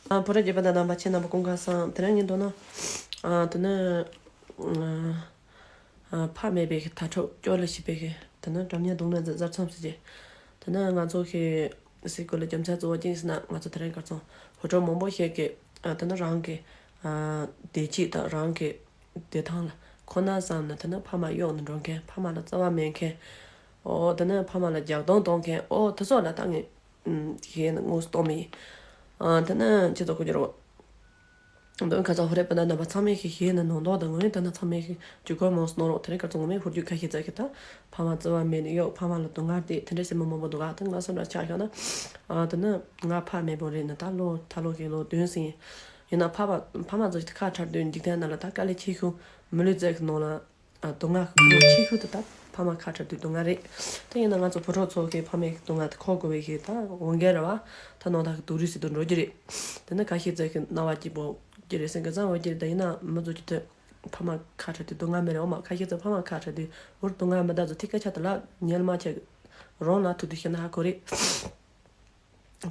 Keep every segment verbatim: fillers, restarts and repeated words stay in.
ཨ། བུ་རབས་རྒྱུད་པ་དང་རྣམ་པ་ཁྱེད་རྣམ་པ་སྐུ་ཁམས་བཟང་། དེ་རིང་ངས་མདོར་ན། ཨ། དེ་ནི། ཨ། ཕ་མེད་པའི་དྭ་ཕྲུག་སྐྱོ་ལ་བྱེད་པའི་དེ་ནི་སྒྲ་སྙན་རྡུང་ལེན་མཛད་གཟར་མཚམས་སུ་བྱས། དེ་ནི་ང་ཚོ་གི་སའི་གོ་ལའི་རྒྱུ་མཚན་གཙོ་བོ་གཅིག་ཟེར་ན། ང་ཚོ་དེ་རིང་གར་སོང་བུ་ཕྲུག་མང་པོ་ཞིག་གིས། ཨ། དེ་ནི་རང་གི། ཨ། བདེ་སྐྱིད་དང་རང་གི་བདེ་ཐང་ལ་ཁོ་ན་བསམ་ནས། དེ་ནི་ཕ་མ་གཡོག་ནས་འགྲོ་མཁན། ཕ་མ་ལ་བརྩེ་བ་མེད་མཁན། ཨོ། དེ་ནི་ཕ་མ་ལ་རྒྱག་རྡུང་གཏོང་མཁན། ཨོ། དེ་ཚོ་ལ་ད་ངས། ཨུམ། ཞེད་སྣང་དངོས་སུ་གཏོང་མི་ཡིན། ཨ། དེ་ནི་ཁྱེད་ཚོ་གོ་རྒྱུ་རེད་པ། འདོན་ཁ་ཚ་ཧོ་རེ་པ་ན་རྣམ་པ་ཚང་མས་ཤེས་ཤེས་ན་ནང་དོག་དང་། ངོ་མས་ད་ན་ཚང་མས་ཤེས་ཇུས་འགོད་མང་སོང་རོགས། དེ་རིང་གར་ཚོ་ངོ་མས་ཧུར་རྒྱུག་ཁ་ཤས་ཙག་གི་ད་ཕ་མ་བརྩེ་བ་མེད་ནས་གཡོག་ཕ་མ་ལ་སྡུག་བསྔལ་དེ་དེ་འདྲ་སེམས་མ་མང་པོ་འདུག་ག་ད་ང་སེམས་ལ་ཆགས་བཞག་ན། ཨ། དེ་ནི་ང་ཕ་མེད་པོ་རེད་ན། ད་ལོ་ད་ལོ་གི་ལོ་བདུན་ཟིན་ཡིན་ན། ཕ་མ་ཕ་མ་ཚོ་ཁ་ཁྲལ་དུས་འཇིག་རྟེན་ནང་ལ་ད་དཀའ་ལས་ཆེ་ཤོས་མི་ལུས་རྩལ་གི་ནང་ལ། ཨ། སྡུག་བསྔལ་ཆེ་ཤོས་དེ་ད་ཕ་མ་ཁ་བྲལ་དུས་སྡུག་བསྔལ་རེད། དེ་ཡིན་ན་ང་ཚོ་བུ་ཕྲུག་ཚོ་གིས་ཕ་མའི་སྡུག་བསྔལ་དེ་འཁོར་དགོས་པའི་ཞིག་ད་འོས་འགན་རེད་བ། ད་ནང་ཐག་གི་སྡུག་རུས་ཟེར་དུ་འགྲོ་རྒྱུ་རེད། དེ་ནི་ཁ་ཤས་ཚོ་གི་རྣ་བ་སྐྱིད་པོ་ཀྱི་རེད་ཟེར་གི་ཙང་འོས་ཀྱི་རེད། ད་ཡིན་ན་མི་ཚོ་ཀྱི་དེ་ཕ་མ་ཁ་བྲལ་དུས་སྡུག་བསྔལ་མེད་རེད། འོ་མ་ཁ་ཤས་ཚོ་ཕ་མ་ཁ་བྲལ་དུས་འུར་སྡུག་བསྔལ་མི་ད་ཚོ་ཐིག་ཀ་ཆ་དེ་ལ་ཉལ་མ་ཆེ་རོང་ལ་ཐུག་དུས་ཤེས་ན་ཧ་གོ་རེད།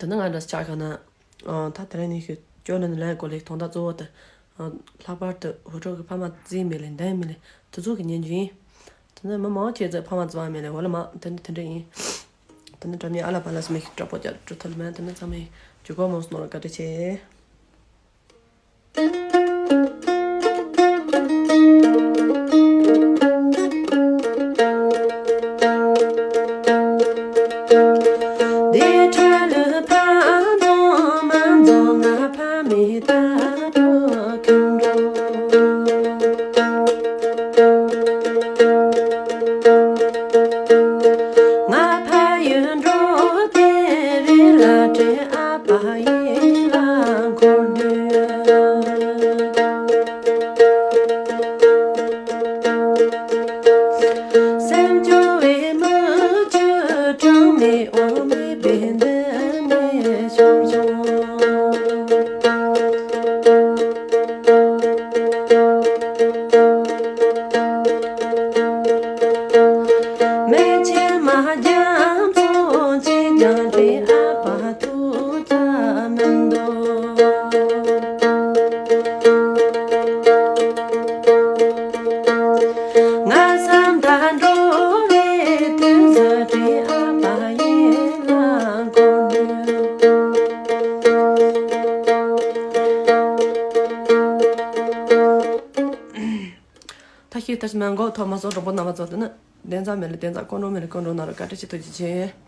དེ་ནི་ང་འདྲ་ཆགས་ཁ་ན། ཨ། ད་དེ་རིང་ནས་ཤོད་སྐྱོ་ལ་ནི་ལན་གོ་ལེགས་དོན་དག་གཙོ་བོ་དེ། ཨ། ལྷག་པར་དུ་བུ་ཕྲུག་གི་ཕ་མ་བརྩིས་མེད་ལེ་འདང་མེད་ལེ་དེ་ཚོ་གི་ཉན་རྒྱུ་ཡིན། དེ་ནི་མི་མང་ཆེ་ཚོས་ཕ་མ་བརྩི་བ་མེད་ལེ་འོ་ལ་མ་དེ་ནི་དེ་འདྲ་ཡིན། དེ་ནི་འགྲམ་ཡིན་ཨ་ལ་པ་ལ་སི་མེ་ཤི་དྲག་པོ་རྒྱག་འགྲོ་ཐུབ་ལ་མེད། དེ་ནི་ཚང་མས་ཇུས་འགོད་མང་སོང་ནོར་བཀའ་དྲིན་ཆེ། ད་ཤེས་ཐར་སི་མན་གོ་ཐོག་མ་སོགས་གྲོགས་པོ་རྣམ་པ་ཚོ། དེ་ནི་བདེན་རྫ་མེད་ལ་བདེན་རྫ། དཀོན་མཆོག་མེད་ལ་དཀོན་མཆོག་གནང་རོགས། བཀའ་དྲིན་ཆེ། ཐུགས་རྗེ་ཆེ།